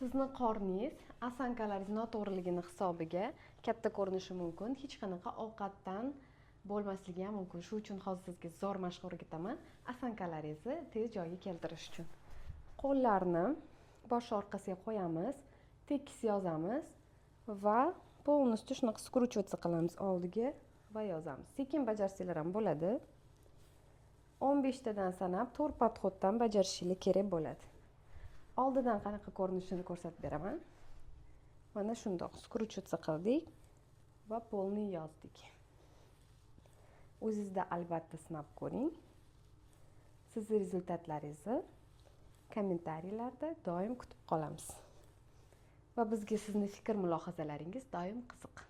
Sizni qorningiz осанка laringiz noto'g'riligini hisobiga katta ko'rinishi mumkin, hech qanaqa ovqatdan bo'lmasligi ham mumkin. Shu uchun hozir sizga zo'r mashq o'rgataman, осанка laringizni tez joyiga keltirish uchun. Qo'llarni bosh orqasiga qo'yamiz, tekis yozamiz va полностью shunaqa скручиваться qilamiz oldiga va yozamiz. Sekin bajarsanglar ham bo'ladi. 15 tadan sanab, to'rt подход dan bajarishinglar kerak bo'ladi. Oldidan qanaqa ko'rinishini ko'rsatib beraman. Mana shundoq скручиваться qildik va полный yozdik. O'zingizda albatta sinab ko'ring. Sizni результат laringizni kommentariylarda doim kutib qolamiz va bizga sizni fikr mulohazalaringiz doim qiziq.